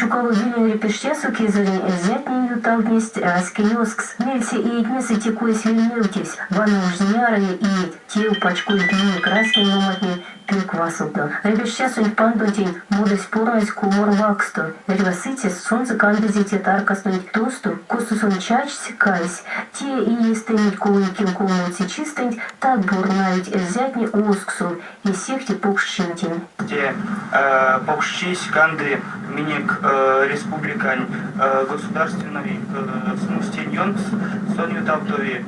Чукало велень Репештясо кезэрень эрзятне ютавтнесть раськень озкс. Меельце иетнесэ те коесь вельмевтевсь. Вана уш знярыя иеть тев пачкодить минек раськень ломантне пек васолдо. Репештясонть пандонтень модась пурназь комор вакссто. Эрьва сыцясь сонзэ кандызе те таркастонть тосто, косо сон чачсь, кайсь. Те иестэнть 33 чистэнть таго пурнавить эрзятне озксов и сехте покш чинтень. Те покшчись канды минек республикань государственной смустень ёнкс. Сон ютавтови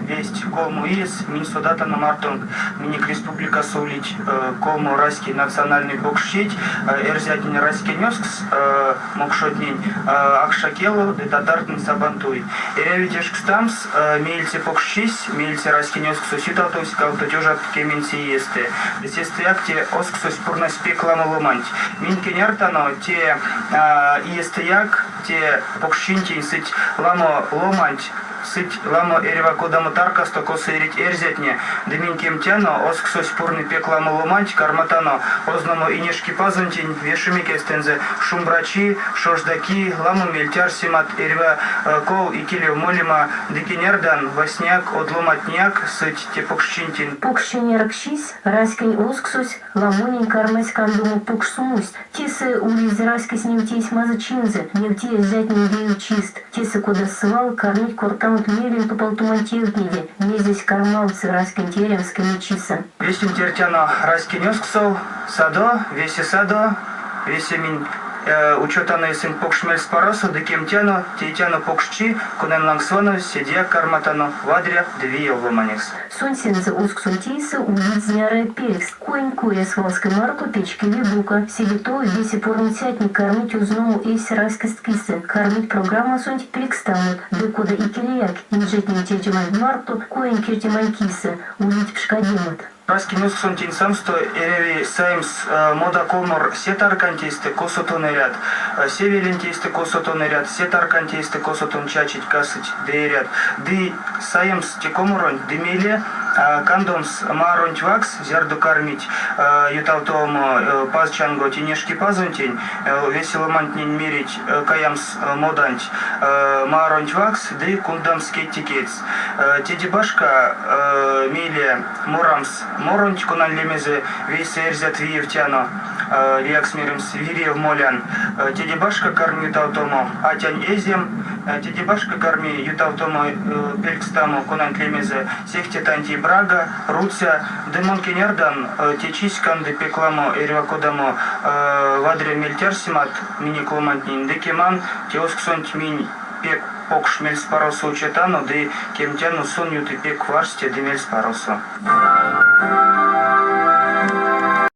весть колмо иес. Минь содатано мартонк, минек республикасо улить колмо раськень национальной покшчить: эрзятнень раськень озкс, мокшотнень Акша Келу ды татартнэнь Сабантуй. Эряви тешкстамс, меельце покшчись, меельце раськень озксось ютавтовсь 2010 иестэ. Ды сестэяк те озксось пурнась пек ламо ломанть. Минь кенярдтано, те иестэяк те покшчинтень сыть ламо ломанть, сыть ламо эрьва кодамо таркасто, косо эрить эрзятне. Ды минь кемтяно, озксось пурны пек ламо ломанть, карматано озномо Инешкипазонтень, вешеме кедьстэнзэ шумбрачи, шожда ки, ламо мельть-арсемат, эрьва ков икелев молема. Ды кенярдан, васняяк од ломантнеяк сыть те покшчинтень. Покш кенярксчись, раськень озксось, ламонень кармась кандомо покш смусть. Тесэ улезь раськесь невтезь мазычинзэ, невти эрзятнень виевчист. Тесэ, кода свал, кармить кортамот мелень топавтомань тевтнеде, мезесь кармавтсы раськенть эрямс кемечисэ. Весень тертяно раськень озксов, садо, весе садо, весе минь учотано эсенк покш мельспаросо ды кемтяно, тейтяно покшчи, конань лангс ванозь, седеяк карматано вадря ды виев ломанекс. Сонсензэ озксонть эйсэ улить знярыя пелькст. Коень коряс валске марто печкеви бука. Седе тов весе пурныцятне кармить озномо эсь раськест кисэ, кармить программасонть пелькстамот. Ды кода икелеяк, инжетнень тердеманть марто коень кирдемань кисэ улить пшкадемат. Раськень озксонтень самсто эряви саемс мода комор се тарканть эйстэ, косо тон эрят, се веленть эйстэ, косо тон эрят, се тарканть эйстэ, косо тон чачить, касыть ды эрят. Ды саемс те коморонть, ды мейле кандомс мааронть ваксс, зярдо кармить ютавтомо пазчангот Инешкипазонтень, весе ломантнень мерить каямс моданть мааронть ваксс ды кундамс кедте кедьс. Теде башка, мейле морамс моронть, конань лемезэ «Вейсэ эрзят виевтяно», лиякс меремс «Вирев молян». Теде башка карми ютавтомо атянь эзем, теде башка карми ютавтомо пелькстамо, конанть лемезэ «Сехте тантей брага», «Руця». Ды мон кенярдан, те чись канды пек ламо эрьва кодамо вадря мельть-арсемат минек ломантнень. Ды кеман, те озксонть минь пек покш мельспаросо учотано ды кемтяно, сон юты пек парсте ды мельспаросо.